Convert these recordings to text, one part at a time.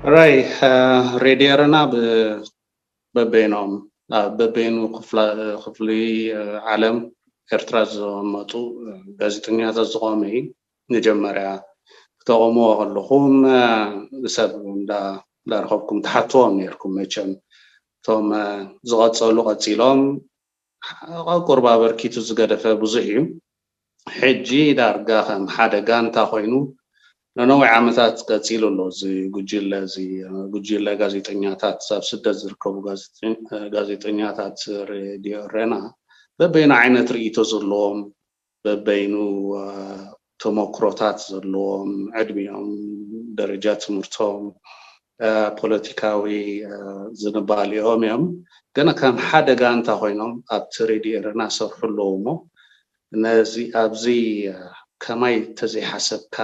ራይ ሬድዮ ኤረና በበይኖም ኣብ በበይኑ ክፍሊ ዓለም ኤርትራ ዝመጡ ጋዜጠኛታት ዝቆመ እዩ። መጀመርያ ክተቆምዎ ከለኹም ሰብ እንዳረኸብኩም ትሓትዎም ነርኩም። መቸም እቶም ዝቐፀሉ ቀፂሎም ቁርብ ኣበርኪቱ ዝገደፈ ብዙሕ እዩ። ሕጂ ዳርጋ ከም ሓደ ጋንታ ኮይኑ ንነዊሕ ዓመታት ቀፂሉ ኣሎ። እዚ ጉጅለ እዚ ጉጅለ ጋዜጠኛታት ኣብ ስደት ዝርከቡ ጋዜጠኛታት ሬድዮ ኤረና በበይኑ ዓይነት ርእይቶ ዘለዎም በበይኑ ተመክሮታት ዘለዎም ዕድሚኦም ደረጃ ትምህርቶም ፖለቲካዊ ዝንባሊኦም እዮም። ግን ከም ሓደ ጋንታ ኮይኖም ኣብቲ ሬድዮ ኤረና ሰርሑ ኣለዉ እሞ ነዚ ኣብዚ ከማይ ተዘይሓሰብካ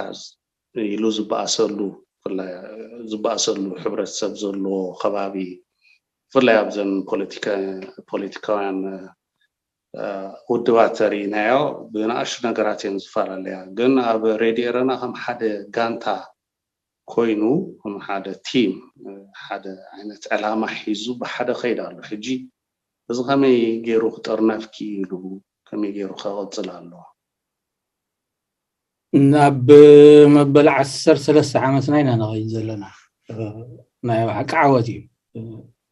ኢሉ ዝበኣሰሉ ዝበኣሰሉ ሕብረተሰብ ዘለዎ ከባቢ ብፍላይ ኣብዘን ፖለቲካውያን ውድባት ተሪኢናዮ ብንኣሽቱ ነገራት እየን ዝፈላለያ። ግን ኣብ ሬድዮ ኤረና ከም ሓደ ጋንታ ኮይኑ ከም ሓደ ቲም ሓደ ዓይነት ዕላማ ሒዙ ብሓደ ከይድ ኣሎ። ሕጂ እዚ ከመይ ገይሩ ክጥርነፍ ክኢሉ ከመይ ገይሩ ከቐፅል ኣለዎ? ናብ መበል ዓሰርተ ሰለስተ ዓመትና ኢና ንኸይድ ዘለና። ናይ ብሓቂ ዓወት እዩ፣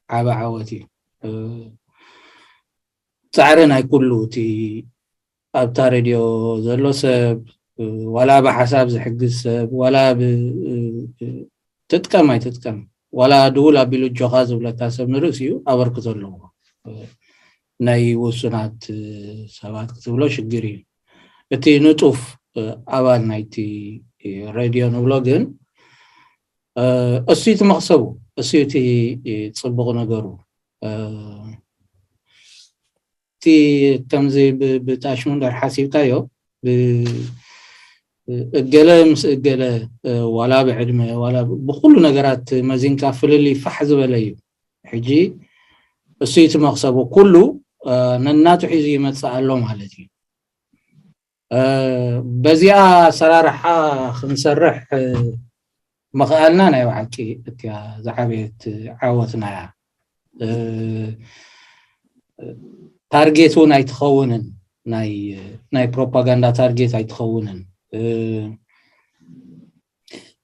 ዓቢ ዓወት እዩ። ጻዕሪ ናይ ኩሉ እቲ ኣብታ ሬድዮ ዘሎ ሰብ ዋላ ብሓሳብ ዝሕግዝ ሰብ ዋላ ትጥቀም ኣይትጥቀም ዋላ ድውል ኣቢሉ እጆኻ ዝብለካ ሰብ ንርእሲኡ ኣበርክቶ ኣለዎ። ናይ ውሱናት ሰባት ክትብሎ ሽግር እዩ። እቲ ንጡፍ ኣባል ናይቲ ሬድዮ ንብሎ ግን እሱ እቲ መኽሰቡ፣ እሱ እቲ ጽቡቕ ነገሩ። እቲ ከምዚ ብጣሽሙ እንድሕር ሓሲብካዮ እገለ ምስ እገለ ዋላ ብዕድመ ዋላ ብኩሉ ነገራት መዚንካ ፍልልይ ፋሕ ዝበለ እዩ። ሕጂ እሱ እቲ መኽሰቡ ኩሉ ነናቱ ሒዙ ይመጽእ ኣሎ ማለት እዩ። በዚኣ ኣሰራርሓ ክንሰርሕ ምኽኣልና ናይ ብሓቂ እቲያ ዝዓበየት ዓወትና እያ። ታርጌት እውን ኣይትኸውንን፣ ናይ ፕሮፓጋንዳ ታርጌት ኣይትኸውንን።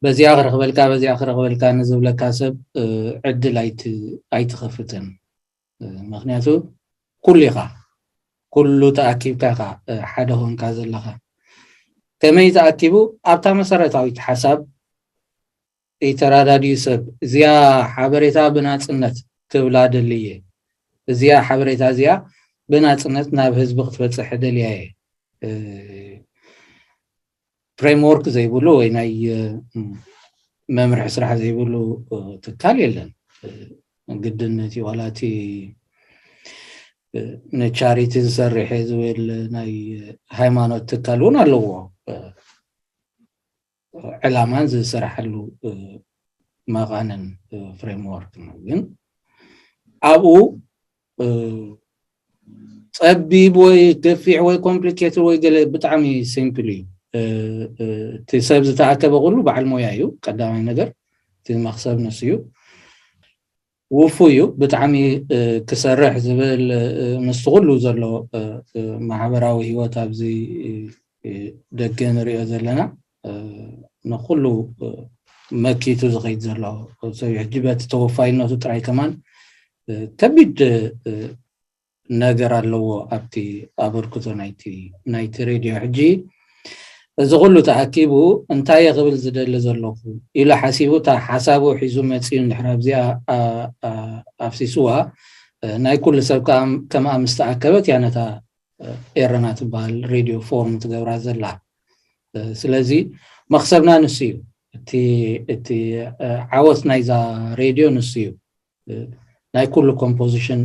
በዚኣ ክረኽበልካ በዚኣ ክረኽበልካ ንዝብለካ ሰብ ዕድል ኣይትኸፍትን። ምክንያቱ ኩሉ ኢኻ፣ ኩሉ ተኣኪብካ ኢኻ ሓደ ኾንካ ዘለኻ። ከመይ ተኣኪቡ ኣብታ መሰረታዊት ሓሳብ ተራዳድዩ ሰብ እዚኣ ሓበሬታ ብናፅነት ክብላ ደልየ እዚኣ ሓበሬታ እዚኣ ብናፅነት ናብ ህዝቢ ክትበፅሕ ደልያ እየ። ፍሬምወርክ ዘይብሉ ወይ ናይ መምርሒ ስራሕ ዘይብሉ ትካል የለን። ግድን እቲ ዋላ እቲ ንቻሪቲ ዝሰርሕ ዝብል ናይ ሃይማኖት ትካል እውን ኣለዎ። ዕላማን ዝስራሓሉ መቓንን ፍሬምወርክ ግን ኣብኡ ፀቢብ ወይ ገፊሕ ወይ ኮምፕሊኬትድ ወይ ገለ ብጣዕሚ ሲምፕል እዩ። እቲ ሰብ ዝተኣከበ ኩሉ በዓል ሞያ እዩ። ቀዳማይ ነገር እቲ መክሰብ ንሱ እዩ። ውፉ እዩ ብጣዕሚ ክሰርሕ ዝብል ምስቲ ኩሉ ዘሎ ማሕበራዊ ህይወት ኣብዚ ደገ ንሪኦ ዘለና ንኩሉ መኪቱ ዝኸይድ ዘሎ ሰብ ሕጂ በቲ ተወፋይነቱ ጥራይ ከማን ከቢድ ነገር ኣለዎ ኣብቲ ኣበርክቶ ናይቲ ናይቲ ሬድዮ። ሕጂ እዚ ኩሉ ተኣኪቡ እንታይ እየ ክብል ዝደሊ ዘለኹ ኢሉ ሓሲቡ እታ ሓሳቡ ሒዙ መፂኡ እንድሕር ኣብዚኣ ኣፍሲስዋ ናይ ኩሉ ሰብ ከምኣ ምስ ተኣከበት እያ ነታ ኤረና ትበሃል ሬድዮ ፎርም ትገብራ ዘላ። ስለዚ መኽሰብና ንሱ እዩ። እቲ ዓወት ናይዛ ሬድዮ ንሱ እዩ። ናይ ኩሉ ኮምፖዚሽን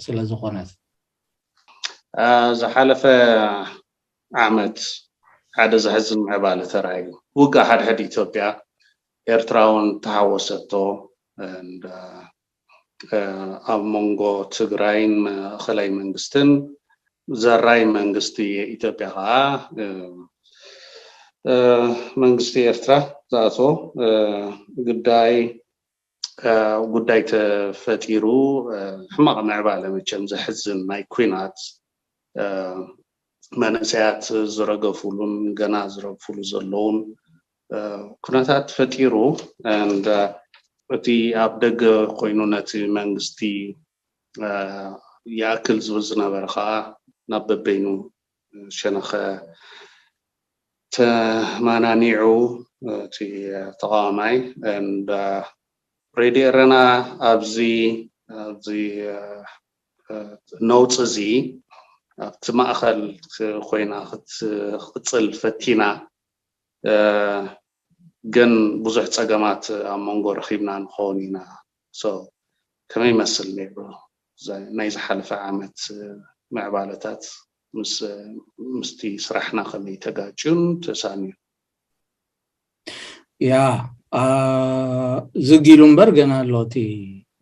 ስለ ዝኾነት። ዝሓለፈ ዓመት ሓደ ዘሕዝን ምዕባለ ተራእዩ። ውግእ ሓድሕድ ኢትዮጵያ ኤርትራ እውን ተሓወሰቶ። ኣብ መንጎ ትግራይን ማእኸላይ መንግስትን ዘራይ መንግስቲ ኢትዮጵያ ከዓ መንግስቲ ኤርትራ ዝኣትዎ ጉዳይ ጉዳይ ተፈጢሩ። ሕማቕ ምዕባለ፣ መቸም ዘሕዝን ናይ ኲናት፣ መንእሰያት ዝረገፉሉን ገና ዝረግፉሉ ዘለውን ኩነታት ፈጢሩ። And እቲ ኣብ ደገ ኮይኑ ነቲ መንግስቲ ይኣክል ዝብል ዝነበረ ከዓ ናብ በበይኑ ሸነኸ ተመናኒዑ፣ እቲ ተቃዋማይ። And ሬድዮ ኤረና ኣብዚ ኣብዚ ነውፂ እዚ ኣብቲ ማእኸል ኮይና ክትቅፅል ፈቲና፣ ግን ብዙሕ ፀገማት ኣብ መንጎ ረኺብና ንኸውን ኢና። So ከመይ ይመስል ነይሩ ናይ ዝሓለፈ ዓመት ምዕባለታት ምስ ምስቲ ስራሕና ከመይ ተጋጭዩን ተሳንዩ? ያ ዝግ ኢሉ እምበር ገና ኣሎ። እቲ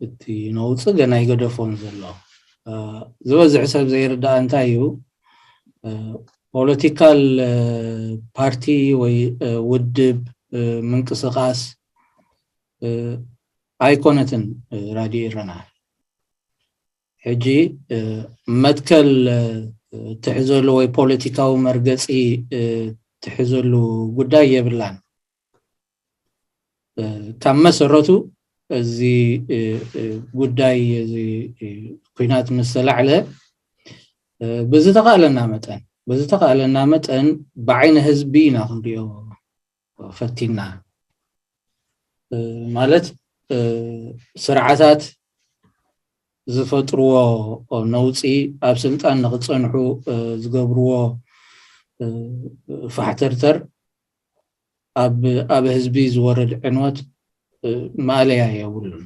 እቲ ነውፂ ገና ይገደፎን ዘሎ። ዝበዝሕ ሰብ ዘይርዳእ እንታይ እዩ፣ ፖለቲካል ፓርቲ ወይ ውድብ፣ ምንቅስቃስ ኣይኮነትን ራድዮ ኤረና። ሕጂ መትከል ትሕዘሉ ወይ ፖለቲካዊ መርገፂ ትሕዘሉ ጉዳይ የብላን። ካብ መሰረቱ እዚ ጉዳይ እዚ ኲናት ምስ ተላዕለ፣ ብዝተኻእለና መጠን ብዝተኻእለና መጠን ብዓይኒ ህዝቢ ኢና ክንሪኦ ፈቲና። ማለት ስርዓታት ዝፈጥርዎ ነውፂ፣ ኣብ ስልጣን ንክፀንሑ ዝገብርዎ ፋሕተርተር፣ ኣብ ህዝቢ ዝወርድ ዕንወት ማእለያ የብሉን።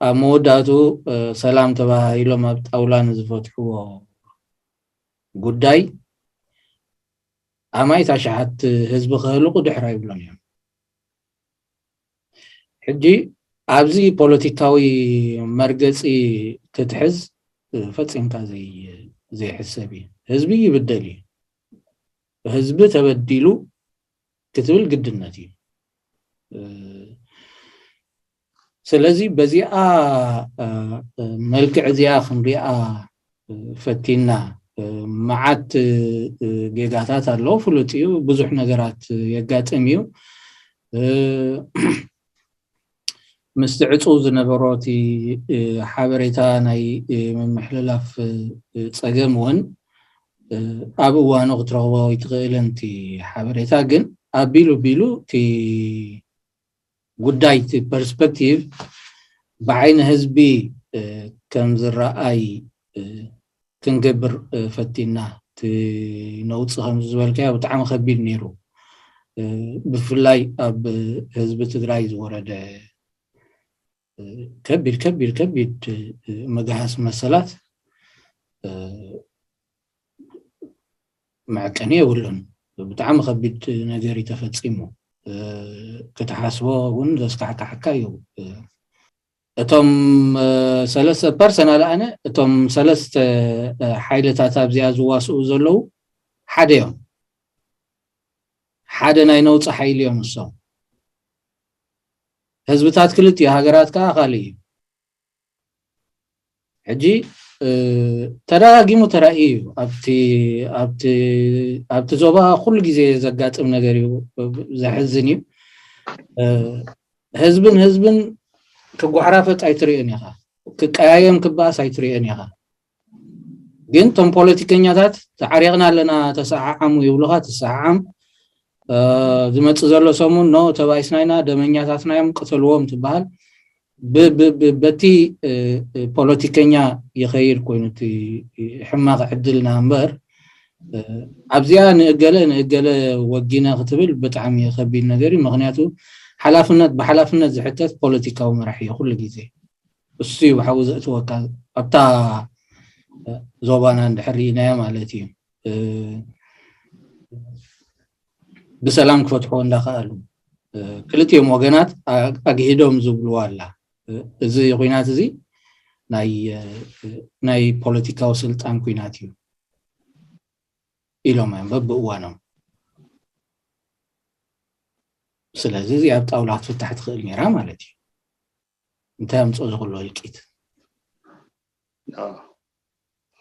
ኣብ መወዳእቱ ሰላም ተባሃሂሎም ኣብ ጣውላ ንዝፈትሕዎ ጉዳይ ኣማኢት ኣሽሓት ህዝቢ ከህልቁ ድሕር ኣይብሎን እዮም። ሕጂ ኣብዚ ፖለቲካዊ መርገፂ ክትሕዝ ፈፂምካ ዘይሕሰብ እዩ። ህዝቢ ይብደል እዩ። ህዝቢ ተበዲሉ ክትብል ግድነት እዩ። ስለዚ በዚኣ መልክዕ እዚኣ ክንሪኣ ፈቲና። መዓት ጌጋታት ኣለዎ፣ ፍሉጥ እዩ። ብዙሕ ነገራት የጋጥም እዩ። ምስቲ ዕፁው ዝነበሮ እቲ ሓበሬታ ናይ ምምሕልላፍ ፀገም እውን ኣብ እዋኑ ክትረኽቦ ኣይትኽእልን። እቲ ሓበሬታ ግን ኣቢሉ ቢሉ እቲ ጉዳይ፣ እቲ ፐርስፐክቲቭ ብዓይኒ ህዝቢ ከም ዝረኣይ ክንገብር ፈቲና። እቲ ነውፂ ከምዚ ዝበልካዮ ብጣዕሚ ከቢድ ነይሩ። ብፍላይ ኣብ ህዝቢ ትግራይ ዝወረደ ከቢድ ከቢድ ከቢድ ምግሃስ መሰላት መዐቀኒ የብሉን። ብጣዕሚ ከቢድ ነገር እዩ ተፈፂሙ። ክትሓስቦ እውን ዘስካሕካሕካ እዩ። እቶም ሰለስተ፣ ፐርሰናል ኣነ፣ እቶም ሰለስተ ሓይልታት ኣብዚኣ ዝዋስኡ ዘለዉ ሓደ እዮም። ሓደ ናይ ነውፂ ሓይሊ እዮም እሶም። ህዝብታት ክልቲኡ፣ ሃገራት ከዓ ካልእ እዩ። ሕጂ ተደጋጊሙ ተራእዩ እዩ። ኣብቲ ኣብቲ ኣብቲ ዞባ ኩሉ ግዜ ዘጋጥም ነገር እዩ። ዘሕዝን እዩ። ህዝብን ህዝብን ክጓሕራፈጥ ኣይትርእዮን ኢኻ። ክቀያየም ክበኣስ ኣይትርእዮን ኢኻ። ግን እቶም ፖለቲከኛታት ተዓሪቕና ኣለና ተሰዓዓሙ ይብሉኻ፣ ትሰዓዓም። ዝመፅእ ዘሎ ሰሙን ኖ ተባኢስና ኢና፣ ደመኛታትና እዮም፣ ቅተልዎም ትበሃል። በቲ ፖለቲከኛ ይኸይድ ኮይኑ እቲ ሕማቕ ዕድልና እምበር ኣብዚኣ ንእገለ ንእገለ ወጊነ ክትብል ብጣዕሚ ከቢድ ነገር እዩ። ምክንያቱ ሓላፍነት ብሓላፍነት ዝሕተት ፖለቲካዊ መራሒ እዩ ኩሉ ግዜ። እሱ እዩ ብሓዊ ዘእትወካ ኣብታ ዞባና እንድሕር ርኢናዮ ማለት እዩ። ብሰላም ክፈትሕዎ እንዳኸኣሉ ክልቲኦም ወገናት ኣግሂዶም ዝብልዎ ኣላ። እዚ ኩናት እዚ ናይ ፖለቲካዊ ስልጣን ኩናት እዩ ኢሎም እዮም በብእዋኖም። ስለዚ እዚኣ ኣብ ጣውላ ክትፍታሕ ትኽእል ነይራ ማለት እዩ። እንታይ ኣምፅኦ ዝኽሎ እልቂት?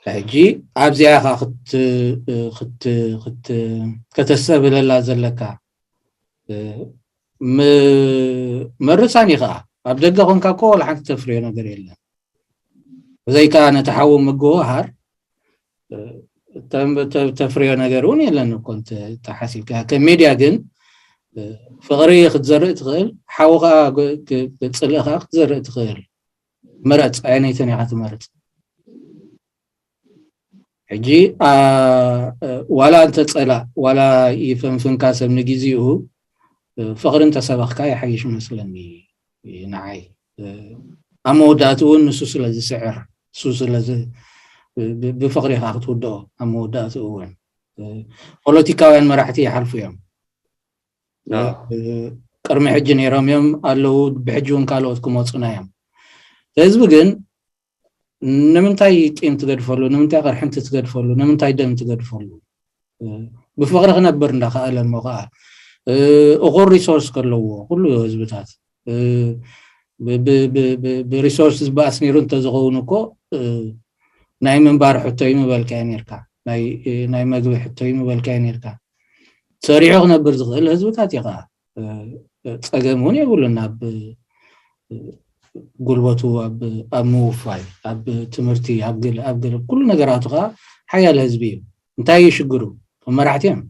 ሕጂ ኣብዚኣ ኢኻ ከተስተብህለላ ዘለካ። መርፃን ኢኻ። ኣብ ደገ ኮንካ እኮ ዋላ ሓንቲ ተፍርዮ ነገር የለን። ብዘይካ ነቲ ሓዊ ምግውሃር ተፍርዮ ነገር እውን የለን እኮ ተሓሲብካ። ከም ሜድያ ግን ፍቕሪ ክትዘርእ ትኽእል፣ ሓዊ ከዓ ጽልኢ ከዓ ክትዘርእ ትኽእል። ምረፅ፣ ኣየነይተን ኢኻ ትመርፅ? ሕጂ ዋላ እንተፀላእ ዋላ ይፈንፍንካ ሰብ ንግዜኡ ፍቕሪ እንተሰበኽካ ይሓይሽ መስለኒ ንዓይ። ኣብ መወዳእትኡ እውን ንሱ ስለ ዝስዕር ንሱ ስለ ብፍቕሪ ኢኻ ክትውድኦ ኣብ መወዳእትኡ እውን ፖለቲካውያን መራሕቲ ይሓልፉ እዮም። ቅድሚ ሕጂ ነይሮም እዮም ኣለዉ፣ ብሕጂ እውን ካልኦት ክመፁና እዮም። ህዝቢ ግን ንምንታይ ቂም ትገድፈሉ? ንምንታይ ቅርሕንቲ ትገድፈሉ? ንምንታይ ደም ትገድፈሉ? ብፍቕሪ ክነብር እንዳኸኣለ እሞ ከዓ እኹል ሪሶርስ ከለዎ ኩሉ ህዝብታት ብሪሶርስ ዝበኣስ ነይሩ እንተዝኸውን እኮ ናይ ምንባር ሕቶ እዩ ምበልካዮ ነርካ፣ ናይ መግቢ ሕቶ እዩ ምበልካዮ ነርካ። ሰሪሑ ክነብር ዝኽእል ህዝብታት እዩ ከዓ ፀገም እውን የብሉን። ኣብ ጉልበቱ ኣብ ምውፋይ ኣብ ትምህርቲ ኣብ ገለ ኣብ ገለ ኩሉ ነገራቱ ከዓ ሓያል ህዝቢ እዩ። እንታይ እዩ ሽግሩ? እቶም መራሕቲ እዮም።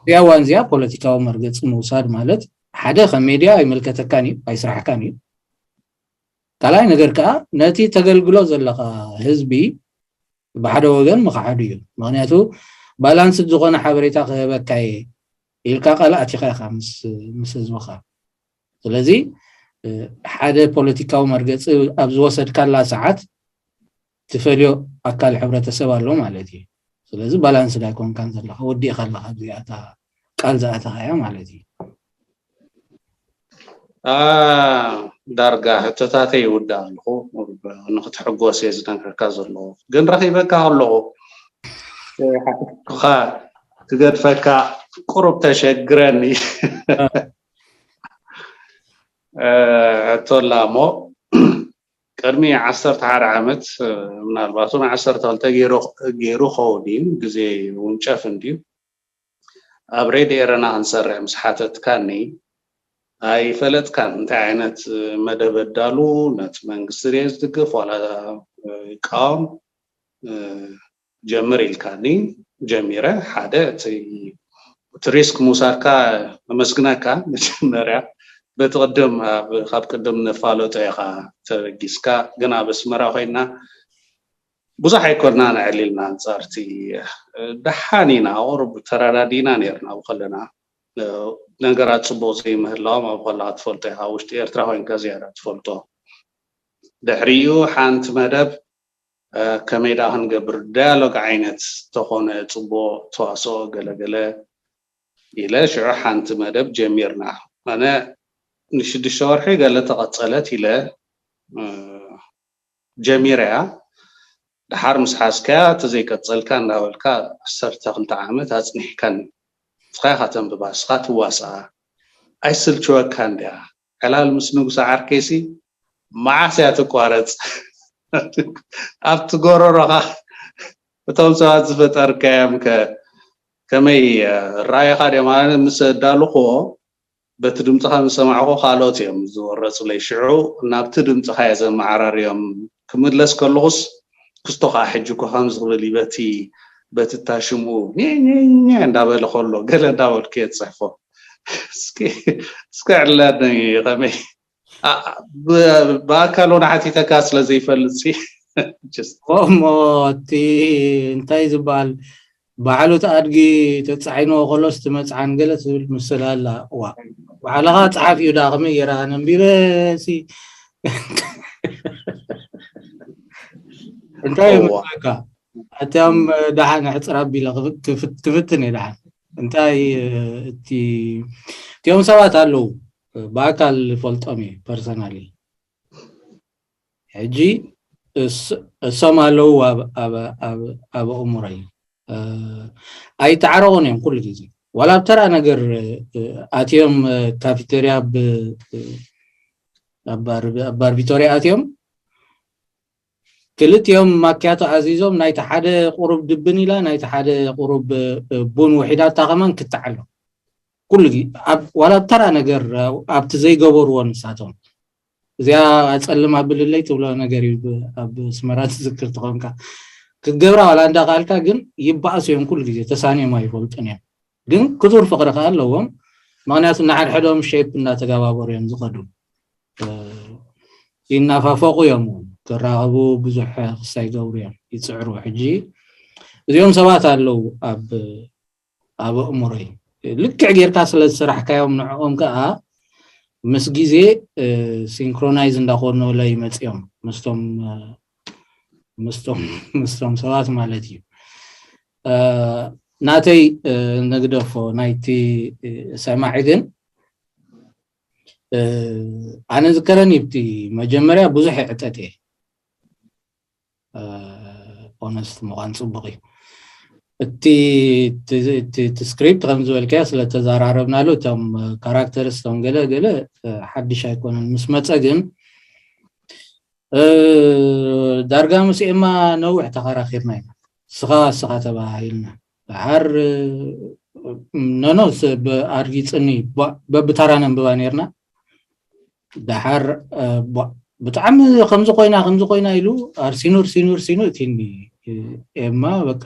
እዚኣ እዋን እዚኣ ፖለቲካዊ መርገፂ ምውሳድ ማለት ሓደ ከም ሜድያ ኣይመልከተካን እዩ ኣይስራሕካን እዩ። ካልኣይ ነገር ከዓ ነቲ ተገልግሎ ዘለካ ህዝቢ ብሓደ ወገን ምኽሓዱ እዩ። ምክንያቱ ባላንስድ ዝኾነ ሓበሬታ ክህበካ እየ ኢልካ ቃል ኣቲኻ ኢኻ ምስ ህዝብኻ። ስለዚ ሓደ ፖለቲካዊ መርገፂ ኣብ ዝወሰድካላ ሰዓት ትፈልዮ ኣካል ሕብረተሰብ ኣሎ ማለት እዩ። ስለዚ ባላንስድ ኣይኮንካን ዘለኻ፣ ወዲእኻ ኣለኻ ኣብዚኣ እታ ቃል ዝኣተኻያ ማለት እዩ። ዳርጋ ሕቶታተይ ይውዳእ ኣለኹ። ንክትሕጎስ እየ ዝነግረካ ዘለኹ፣ ግን ረኺበካ ከለኹ ሓተትኩኻ ክገድፈካ ቁሩብ ተሸግረኒ። ሕቶ ኣላ እሞ ቅድሚ ዓሰርተ ሓደ ዓመት ምናልባት እውን ዓሰርተ ክልተ ገይሩ ኸውን እዩ፣ ግዜ ውንጨፍ እንድዩ። ኣብ ሬድዮ ኤረና ክንሰርሕ ምስ ሓተትካኒ ኣይፈለጥካን እንታይ ዓይነት መደብ ኣዳሉ፣ ነቲ መንግስቲ ድየ ዝድግፍ ዋላ ይቃወም ጀምር ኢልካኒ። ጀሚረ ሓደ እቲ ሪስክ ምውሳድካ ኣመስግነካ። መጀመርያ በቲ ቅድም ካብ ቅድም ነፋለጦ ኢኻ ተበጊስካ፣ ግን ኣብ ኣስመራ ኮይና ብዙሕ ኣይኮና ንዕሊልና ኣንጻርቲ ደሓን ኢና ቁሩብ ተረዳዲና ነርና ብከለና ነገራት ጽቡቕ ዘይምህላዎም ኣብ ከለኻ ትፈልጦ ኢኻ። ውሽጢ ኤርትራ ኮይንካ ዝያዳ ትፈልጦ። ድሕሪኡ ሓንቲ መደብ ከመይ ደኣ ክንገብር ዳያሎግ ዓይነት ተኾነ ጽቡቕ ተዋስኦ ገለገለ ኢለ ሽዑ ሓንቲ መደብ ጀሚርና። ኣነ ንሽዱሽተ ወርሒ ገለ ተቐጸለት ኢለ ጀሚረያ። ደሓር ምስ ሓዝካያ ተዘይቀጸልካ እንዳበልካ ዓሰርተ ክልተ ዓመት ኣጽኒሕካኒ። ንስኻ ኢኻ ተንብባ፣ ንስኻ ትዋስኣ። ኣይስልችወካን ድያ? ዕላል ምስ ንጉሰ ዓርከይሲ መዓስ እያ ትቋረጽ? ኣብቲ ጎረሮኻ እቶም ሰባት ዝፈጠርካዮም ከ ከመይ ራእይኻ ድዮም? ኣነ ምስ ኣዳልኽዎ በቲ ድምፅኻ ምስ ሰማዕኹ ካልኦት እዮም ዝወረፁለይ። ሽዑ ናብቲ ድምፅኻ እየ ዘመዓራርዮም። ክምለስ ከለኹስ ክስቶ ከዓ ሕጂ እኮ ከምዚ ክብል እዩ በቲ በቲ እታ ሽምኡ ኘኘኘ እንዳበለ ከሎ ገለ እንዳበልኩ እየ ዝፅሕፎ። እስኪ እስኪ ዕለኒ ከመይ ብኣካል እውን ሓቲተካ ስለ ዘይፈልጥ እሞ እቲ እንታይ ዝበሃል ባዕሉ እቲ ኣድጊ ተፃዒንዎ ከሎስ ትመፅዓን ገለ ትብል ምስል ኣላ። ዋ ባዕልኻ ፀሓፍ እዩ ዳ ከመይ ገይራ ኣነንቢበ ሲ እንታይ ይመስለካ? እቲኦም ደሓን ሕፅር ኣቢለ ክፍትን እየ ደሓን እንታይ እቲ እቲኦም ሰባት ኣለዉ ብኣካል ፈልጦም እዩ ፐርሰናሊ ሕጂ እሶም ኣለዉ ኣብ ኣእምሮይ ኣይተዓረቑን እዮም ኩሉ ግዜ ዋላ ኣብ ተራ ነገር ኣትዮም ካፊቴርያ ኣብ ባር ቪቶርያ ኣትዮም ክልቲኦም ማኪያቶ ኣዚዞም ናይቲ ሓደ ቁሩብ ድብን ኢላ ናይቲ ሓደ ቁሩብ ቡን ውሒዳታ ከማን ክትዓሎ ኩሉ ዋላ ኣብ ተራ ነገር ኣብቲ ዘይገበርዎ ንሳቶም እዚኣ ኣፀልም ኣብልለይ ትብሎ ነገር እዩ ኣብ ስመራ ትዝክር ትኾንካ ክትገብራ ዋላ እንዳቃልካ ግን ይበኣሱ እዮም ኩሉ ግዜ ተሳንዮም ኣይፈልጡን እዮም ግን ክቱር ፍቅሪ ከዓ ኣለዎም ምክንያቱ ንሓድሕዶም ሸፕ እናተገባበሩ እዮም ዝኸዱ ይናፋፈቁ እዮም ክራኸቡ ብዙሕ ክሳይ ገብሩ እዮም ይፅዕሩ ሕጂ እዚኦም ሰባት ኣለዉ ኣብ ኣብ ኣእምሮይ ልክዕ ጌርካ ስለ ዝሰራሕካዮም ንዕኦም ከዓ ምስ ግዜ ሲንክሮናይዝ እንዳኮኑለ ይመፅኦም ምስቶም ምስቶም ምስቶም ሰባት ማለት እዩ ናተይ ንግደፎ ናይቲ ሰማዒ ግን ኣነ ዝከረኒ ብቲ መጀመርያ ብዙሕ ዕጠት እየ ኦነስት ምዃን ፅቡቅ እዩ እቲ እቲ ስክሪፕት ከም ዝበልካዮ ስለተዘራረብናሉ እቶም ካራክተርስ እቶም ገለ ገለ ሓድሽ ኣይኮነን ምስ መፀ ግን ዳርጋ ምስ ኤማ ነዊሕ ተኸራኺርና ኢና ስኻ ስኻ ተባሂልና ድሓር ነኖ ኣርጊፅኒ በብታራ ነንብባ ነርና ድሓር ብጣዕሚ ከምዚ ኮይና ከምዚ ኮይና ኢሉ ኣርሲኑ ርሲኑ ርሲኑ እቲኒ ኤማ በቃ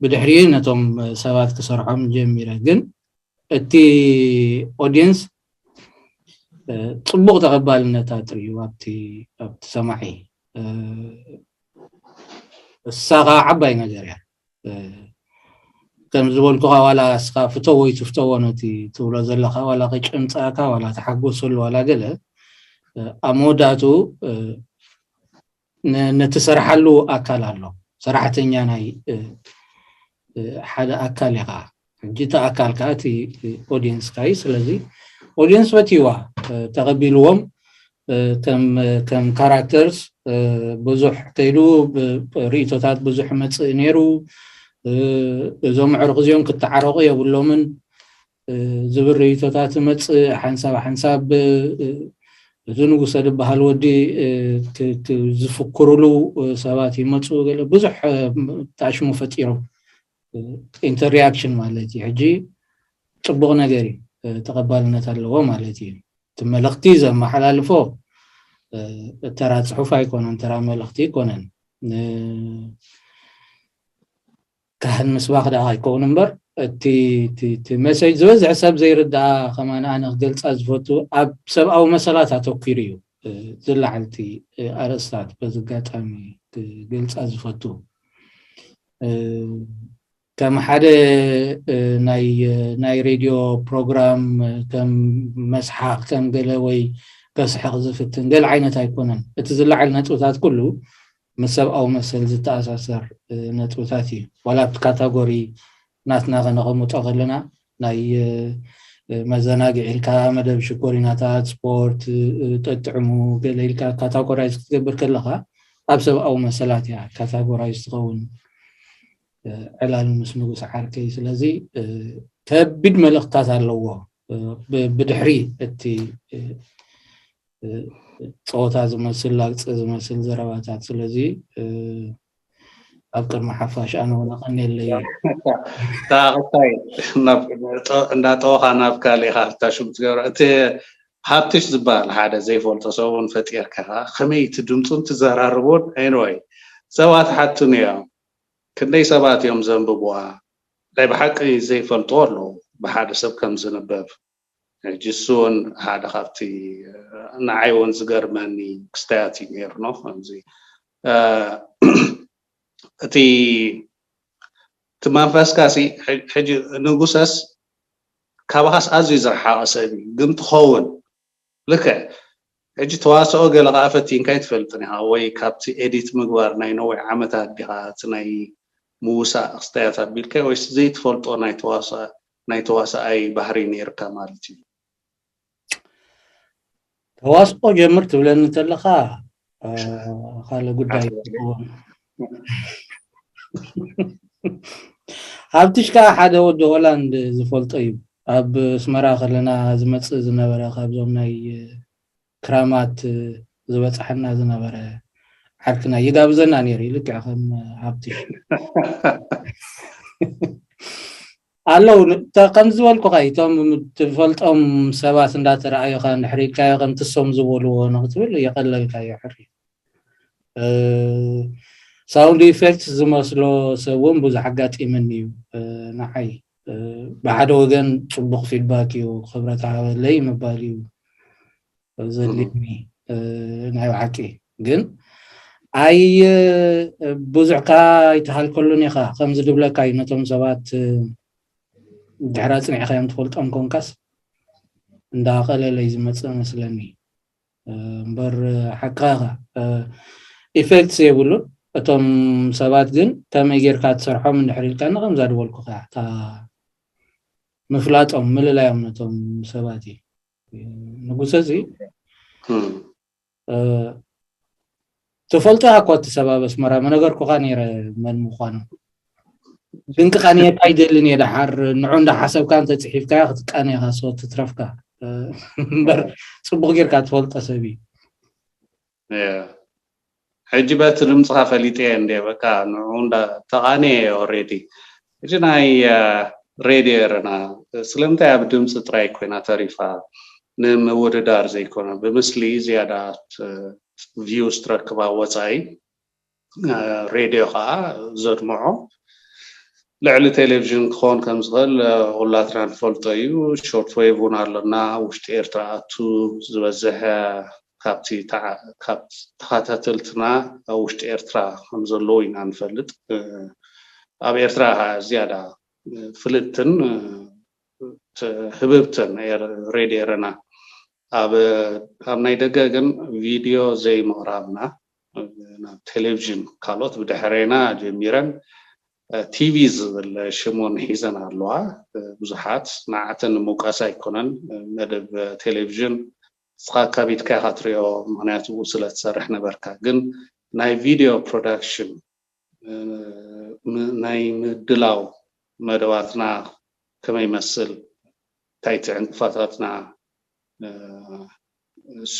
ብድሕሪኡ ነቶም ሰባት ክሰርሖም ጀሚረ ግን እቲ ኦድየንስ ፅቡቅ ተቐባልነት ኣጥርዩ ኣብቲ ኣብቲ ሰማዒ እሳ ከዓ ዓባይ ነገር እያ ከም ዝበልኩካ ዋላ እስካ ፍተዎ ይትፍተዎ ነቲ ትብሎ ዘለካ ዋላ ከጨምፃእካ ዋላ ተሓጎሰሉ ዋላ ገለ ኣብ መወዳእቱ ነቲ ሰርሓሉ ኣካል ኣሎ ሰራሕተኛ ናይ ሓደ ኣካል ኢኻ ሕጂ እቲ ኣካል ከዓ እቲ ኦዲየንስካ እዩ ስለዚ ኦዲየንስ ፈትይዋ ተቐቢልዎም ከም ካራክተርስ ብዙሕ ከይዱ ርእቶታት ብዙሕ መፅእ ነይሩ እዞም ዕርቂ እዚኦም ክተዓረቑ የብሎምን ዝብል ርእቶታት መፅእ ሓንሳብ ሓንሳብ እቲ ንጉሰ ዝበሃል ወዲ ዝፍክሩሉ ሰባት ይመፁ ገለ ብዙሕ ተኣሽሙ ፈጢሮም ኢንተርያክሽን ማለት እዩ ሕጂ ፅቡቅ ነገር እዩ ተቐባልነት ኣለዎ ማለት እዩ እቲ መልእክቲ ዘመሓላልፎ ተራ ፅሑፍ ኣይኮነን ተራ መልእክቲ ኣይኮነን ካህን ምስባክ ደኣ ኣይከውን እምበር እቲ እቲ እቲ መሰጅ ዝበዝሕ ሰብ ዘይርድኣ ከማን ኣነ ክገልፃ ዝፈቱ ኣብ ሰብኣዊ መሰላት ኣተኪሩ እዩ ዝለዓል እቲ ኣርእስታት በዚ ኣጋጣሚ ክገልፃ ዝፈቱ ከም ሓደ ናይ ናይ ሬድዮ ፕሮግራም ከም መስሓቅ ከም ገለ ወይ ከስሕቅ ዝፍትን ገለ ዓይነት ኣይኮነን እቲ ዝለዓል ነጥብታት ኩሉ ምስ ሰብኣዊ መሰል ዝተኣሳሰር ነጥብታት እዩ ዋላ ኣብቲ ካታጎሪ ናትና ከነቐምጦ ከለና ናይ መዘናግዒ ኢልካ መደብ ሽኮሪናታት ስፖርት ጠጥዕሙ ገለ ኢልካ ካታጎራይዝ ክትገብር ከለካ ኣብ ሰብኣዊ መሰላት እያ ካታጎራይዝ ትኸውን ዕላል ምስ ንጉስ ዓርከይ ስለዚ ከቢድ መልእክታት ኣለዎ ብድሕሪ እቲ ፀወታ ዝመስል ላግፂ ዝመስል ዘረባታት ስለዚ ኣብ ቅድሚ ሓፋሽ ኣነ እውን ኣቐንየለይ እንዳጠወኻ ናብ ካልእ ኢኻ ፍታሹ ትገብሮ እቲ ሃብትሽ ዝበሃል ሓደ ዘይፈልጦ ሰብን ፈጢርካ ከመይ እቲ ድምፁን ትዘራርቦን anyway ሰባት ሓቱን እዮም ክንደይ ሰባት እዮም ዘንብብዋ ናይ ብሓቂ ዘይፈልጥዎ ኣለዉ ብሓደ ሰብ ከም ዝንበብ ሕጂ እሱ እውን ሓደ ካብቲ ንዓይ እውን ዝገርመኒ ክስተያት እዩ ነይሩ ነው ከምዚ እቲ እቲ መንፈስካ ሲ ሕጂ ንጉሰስ ካባኻስ ኣዝዩ ዝረሓቐ ሰብ እዩ ግን ትኸውን ልክዕ ሕጂ ተዋስኦ ገለ ከዓ ፈቲንካ ይትፈልጥን ኢኻ ወይ ካብቲ ኤዲት ምግባር ናይ ነዊሕ ዓመታት ዲኻ እቲ ናይ ምውሳእ ክስተያት ኣቢልካ ወይስ ዘይትፈልጦ ናይ ተዋስኦ ናይ ተዋሳኣይ ባህሪ ነይርካ ማለት እዩ ተዋስኦ ጀምር ትብለኒ እንተለካ ካልእ ጉዳይ ይኸውን ሃብትሽ ከዓ ሓደ ወዲ ሆላንድ ዝፈልጦ እዩ። ኣብ ኣስመራ ከለና ዝመፅእ ዝነበረ ካብዞም ናይ ክራማት ዝበፅሐና ዝነበረ ዓርክና ይጋብዘና ነይሩ እዩ። ልክዕ ከም ሃብትሽ ኣለዉ። ከምዚ ዝበልኩኻ እቶም ትፈልጦም ሰባት እንዳተረኣዩኻ እንድሕር ኢልካዮ ከምቲ ሶም ዝበልዎ ንክትብል የቐለልካዮ ሕሪ። ሳውንድ ኢፌክት ዝመስሎ ሰብ እውን ብዙሕ ኣጋጢመኒ እዩ። ንዓይ ብሓደ ወገን ፅቡቕ ፊድባክ እዩ፣ ክብረት ሃበለይ ምባል እዩ ዘድልየኒ ናይ ብሓቂ። ግን ኣይ ብዙሕ ካ ኣይተሃልከሉን ኢኻ። ከምዚ ድብለካ እዩ፣ ነቶም ሰባት ድሕር ኣፅኒዕኻዮም ትፈልጦም ኮንካስ እንዳቐለለይ ዝመፅእ መስለኒ። እምበር ሓቅኻ ኢኻ፣ ኢፌክትስ የብሉን። እቶም ሰባት ግን ከመይ ጌርካ ትሰርሖም እንድሕር ኢልካኒ ከምዛ ድበልኩኻ እታ ምፍላጦም ምልላዮም ነቶም ሰባት እዩ። ንጉሰ እዚ ትፈልጦ እኮ እቲ ሰብ ኣብ ኣስመራ መነገርኩኻ ነይረ መን ምዃኑ። ግን ክቃንየካ ኣይደልን እየ። ደሓር ንዑ እንዳሓሰብካ እንተፅሒፍካያ ክትቃንየካ ሰው ትትረፍካ እምበር ፅቡቕ ጌርካ ትፈልጦ ሰብ እዩ። ሕጂ በቲ ድምፅኻ ፈሊጠ እየ እንደ በቃ ንዑ እንዳ ተቃንየ እየ ኦሬዲ። ሕጂ ናይ ሬድዮ ኤረና ስለምንታይ ኣብ ድምፂ ጥራይ ኮይና ተሪፋ? ንምውድዳር ዘይኮነ ብምስሊ ዝያዳ ቪውስ ትረክባ ወፃኢ ሬድዮ ከዓ ዘድምዖ ልዕሊ ቴሌቪዥን ክኸውን ከም ዝኽእል ኩላትና ንፈልጦ እዩ። ሾርት ዌቭ እውን ኣለና ውሽጢ ኤርትራ ኣቱ ዝበዝሐ ካብቲ ተዓ- ካብ ተኸታተልትና ኣብ ውሽጢ ኤርትራ ከም ዘለዉ ኢና ንፈልጥ። ኣብ ኤርትራ ከዓ ዝያዳ ፍልጥትን ህብብትን ሬድዮ ኤረና ኣብ ኣብ ናይ ደገ ግን ቪድዮ ዘይምቕራብና ናብ ቴሌቪዥን ካልኦት ብድሕሬና ጀሚረን ቲቪ ዝብል ሽሞን ሒዘን ኣለዋ። ብዙሓት ንዓተን ንምውቃስ ኣይኮነን መደብ ቴሌቪዥን ንስኻ ኣካቢድካ ኢኻ ትሪኦ ምክንያቱ ስለ ትሰርሕ ነበርካ። ግን ናይ ቪድዮ ፕሮዳክሽን ናይ ምድላው መደባትና ከመይ ይመስል እንታይ እቲ ዕንቅፋታትና እሱ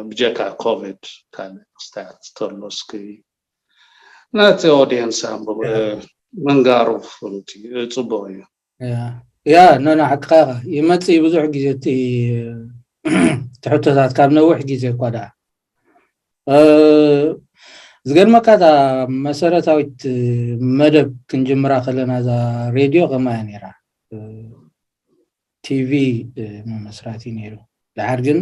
ብጀካ ኮቪድ ካልእ ክስታያት ተሎ እስኪ ነቲ ኦዲየንስ ኣንብብ ምንጋሩ ፍሉጥ እዩ ፅቡቅ እዩ። ያ ኖ ኖ ሓቅኻ ኢኻ ይመፅእ ብዙሕ ግዜ እቲ ትሕቶታት ካብ ነዊሕ ግዜ እኳ ደኣ ዝገርመካ እዛ መሰረታዊት መደብ ክንጅምራ ከለና እዛ ሬድዮ ከማያ ነይራ ቲቪ ምመስራት እዩ ነይሩ። ድሓር ግን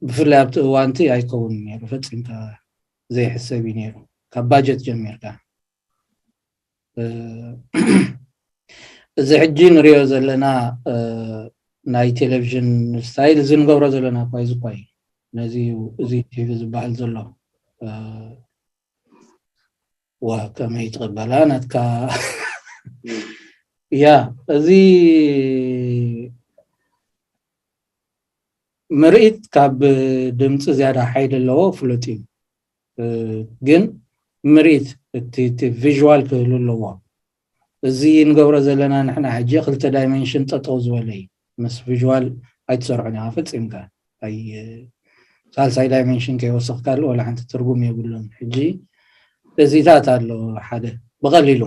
ብፍላይ ኣብቲ እዋንቲ ኣይከውን ነይሩ ፈፂምካ ዘይሕሰብ እዩ ነይሩ ካብ ባጀት ጀሚርካ እዚ ሕጂ ንሪኦ ዘለና ናይ ቴሌቪዥን ስታይል እዚ ንገብሮ ዘለና እኳ እዚ እኳ እዩ ነዚ እዚ ቲቪ ዝበሃል ዘሎ ዋ ከመይ ትቕበላ ናትካ ያ እዚ ምርኢት ካብ ድምፂ ዝያዳ ሓይሊ ኣለዎ ፍሉጥ እዩ ግን ምርኢት እቲ ቪዥዋል ክህሉ ኣለዎ እዚ ንገብሮ ዘለና ንሕና ሕጂ ክልተ ዳይሜንሽን ጠጠው ዝበለ እዩ ምስ ቪዥዋል ኣይትሰርሖን ኢኻ ፈፂምካ ኣይ ሳልሳይ ዳይሜንሽን ከይወሰኽካሉ ወላ ሓንቲ ትርጉም የብሉን ሕጂ እዚታት ኣሎ ሓደ ብቐሊሉ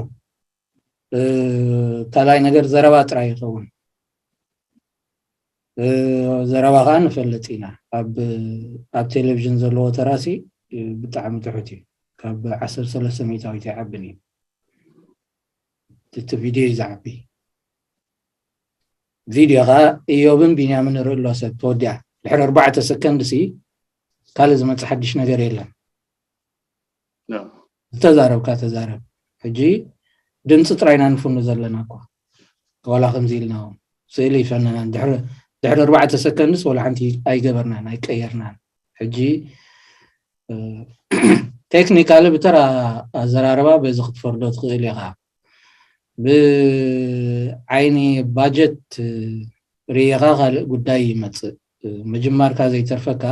ካልኣይ ነገር ዘረባ ጥራይ ይኸውን ዘረባ ከዓ ንፈልጥ ኢና ኣብ ቴሌቪዥን ዘለዎ ተራሲ ብጣዕሚ ትሑት እዩ ካብ ዓሰርተ ሰለስተ ሚእታዊት ኣይዓብን እዩ እቲ ቪድዮ እዩ ዝዓቢ ቪድዮ ከዓ እዮብን ቢንያምን ንርኢ ኣሎ ሰብ ተወዲኣ ድሕሪ ኣርባዕተ ሰከንድ ሲ ካልእ ዝመፅእ ሓድሽ ነገር የለን ዝተዛረብካ ተዛረብ ሕጂ ድምፂ ጥራይና ንፍኑ ዘለና እኳ ዋላ ከምዚ ኢልና ስእሊ ይፈነናን ድሕሪ ኣርባዕተ ሰከንድስ ዋላ ሓንቲ ኣይገበርናን ኣይቀየርናን ሕጂ ቴክኒካሊ ብተራ ኣዘራርባ በዚ ክትፈርዶ ትኽእል ኢኻ ብዓይኒ ባጀት ርኢኻ ካልእ ጉዳይ ይመፅእ ምጅማርካ ዘይተርፈካ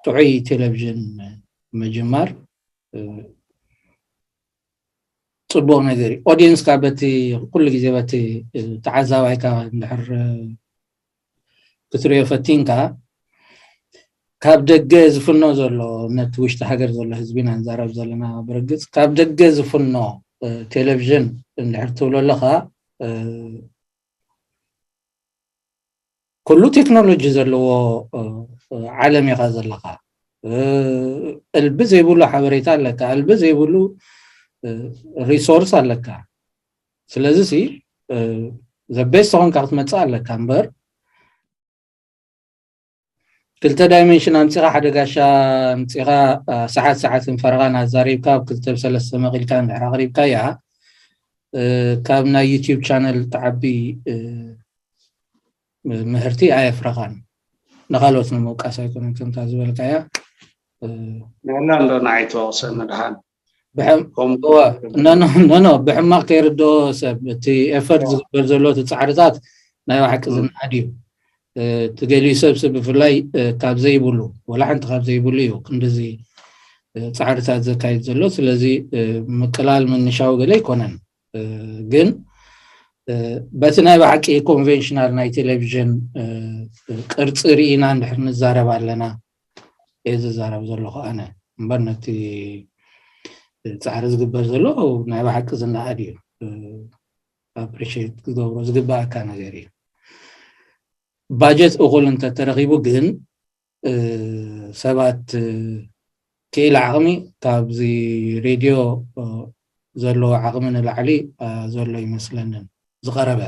ጥዑይ ቴሌቪዥን ምጅማር ጽቡቕ ነገር እዩ። ኦዲየንስካ በቲ ኩሉ ግዜ በቲ ተዓዛባይካ እንድሕር ክትሪኦ ፈቲንካ ካብ ደገ ዝፍኖ ዘሎ ነቲ ውሽጢ ሃገር ዘሎ ህዝቢ ኢና ንዛረብ ዘለና። ብርግጽ ካብ ደገ ዝፍኖ ቴሌቪዥን እንድሕር ትብሎ ኣለኻ ኩሉ ቴክኖሎጂ ዘለዎ ዓለም ኢኻ ዘለኻ። እልቢ ዘይብሉ ሓበሬታ ኣለካ፣ እልቢ ዘይብሉ ሪሶርስ ኣለካ። ስለዚ ሲ ዘቤስ ተኾንካ ክትመፅእ ኣለካ እምበር ክልተ ዳይሜንሽን ኣምፂኻ ሓደ ጋሻ ኣምፂኻ ሰዓት ሰዓትን ፈረቓን ኣዛሪብካ ኣብ ክልተ ብሰለስተ መቒልካ እንድሕር ኣቕሪብካያ ካብ ናይ ዩቲዩብ ቻነል ትዓቢ ምህርቲ ኣየፍረኻን። ንኻልኦት ንምውቃስ ኣይኮነን ከምታ ዝበልካያ። ንዕና እንዶ ንዓይ ተወቕሰ መድሃን ኖኖ ብሕማቕ ከይርድኦ ሰብ እቲ ኤፈርት ዝግበር ዘሎ እቲ ፃዕርታት ናይ ባሕቂ ዝነኣድ እዩ። እቲ ገሊኡ ሰብ ሰብ ብፍላይ ካብ ዘይብሉ ወላ ሓንቲ ካብ ዘይብሉ እዩ ክንድዚ ፃዕርታት ዘካይድ ዘሎ። ስለዚ ምቅላል ምንሻው ገለ ኣይኮነን። ግን በቲ ናይ ብሓቂ ኮንቨንሽናል ናይ ቴሌቪዥን ቅርፂ ርኢና እንድሕር ንዛረብ ኣለና እየ ዝዛረብ ዘለኹ ኣነ እምበር ነቲ ፃዕሪ ዝግበር ዘሎ ናይ ብሓቂ ዝነኣድ እዩ። ኣፕሪሽት ክገብሮ ዝግባኣካ ነገር እዩ። ባጀት እኹል እንተተረኺቡ ግን ሰባት ክኢላ ዓቕሚ ካብዚ ሬድዮ ዘለዎ ዓቕሚ ንላዕሊ ዘሎ ይመስለንን ዝቐረበ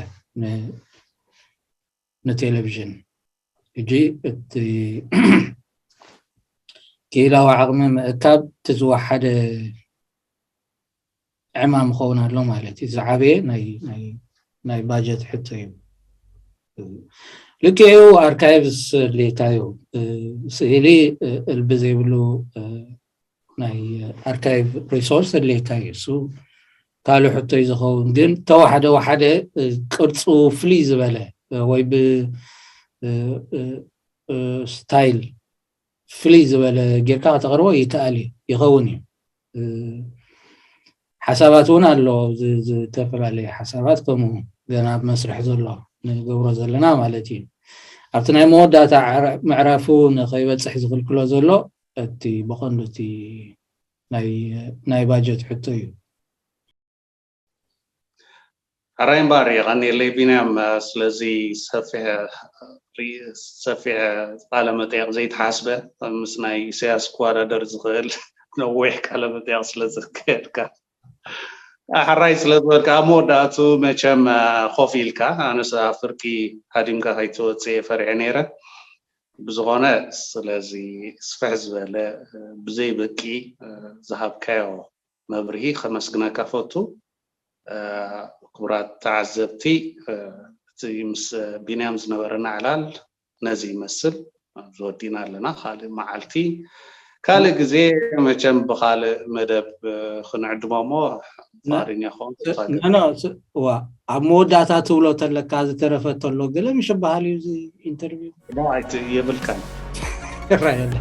ንቴሌቪዥን ሕጂ እቲ ክኢላዊ ዓቕሚ ምእካብ እቲ ዝወሓደ ዕማም ክኸውን ኣሎ ማለት እዩ። ዝዓበየ ናይ ባጀት ሕቶ እዩ። ልክኡ ኣርካይቭስ ድሌታ እዩ። ስእሊ እልቢ ዘይብሉ ናይ ኣርካይቭ ሪሶርስ ኣድልየካ እዩ። እሱ ካልእ ሕቶ እዩ ዝኸውን። ግን ተወሓደ ወሓደ ቅርፁ ፍልይ ዝበለ ወይ ብስታይል ፍልይ ዝበለ ጌርካ ከተቕርቦ ይከኣል እዩ፣ ይኸውን እዩ። ሓሳባት እውን ኣሎ፣ ዝተፈላለየ ሓሳባት ከምኡ ገና ኣብ መስርሕ ዘሎ ንገብሮ ዘለና ማለት እዩ። ኣብቲ ናይ መወዳእታ ምዕራፉ ንኸይበፅሕ ዝኽልክሎ ዘሎ እቲ ብቐንዱ እቲ ናይ ባጀት ሕቶ እዩ። ሕራይ እምበኣር የቐንየለይ ቢንያም ስለዚ ሰፊሕ ቃለ መጠየቕ ዘይተሓስበ ምስ ናይ ኢሳያስ ክወዳደር ዝኽእል ነዊሕ ቃለ መጠየቕ ስለ ዘካየድካ ሕራይ ስለ ዝበልካ ኣብ መወዳእቱ መቸም ኮፍ ኢልካ ኣነስ ኣብ ፍርቂ ሃዲምካ ከይትወፅእ እየ ፈሪሐ ነይረ። ብዝኾነ ስለዚ ስፍሕ ዝበለ ብዘይ በቂ ዝሃብካዮ መብርሂ ከመስግነካ ፈቱ። ክቡራት ተዓዘብቲ እቲ ምስ ቢንያም ዝነበረና ዕላል ነዚ ይመስል። ዝወዲና ኣለና ካልእ መዓልቲ ካልእ ግዜ መቸም ብካልእ መደብ ክንዕድሞ እሞ ፍቃደኛ ኸውን ዋ ኣብ መወዳእታ ትብሎ ተለካ ዝተረፈ ተሎ ገለ ምሽ በሃል እዩ እዚ ኢንተርቪው የብልካን ይራየለ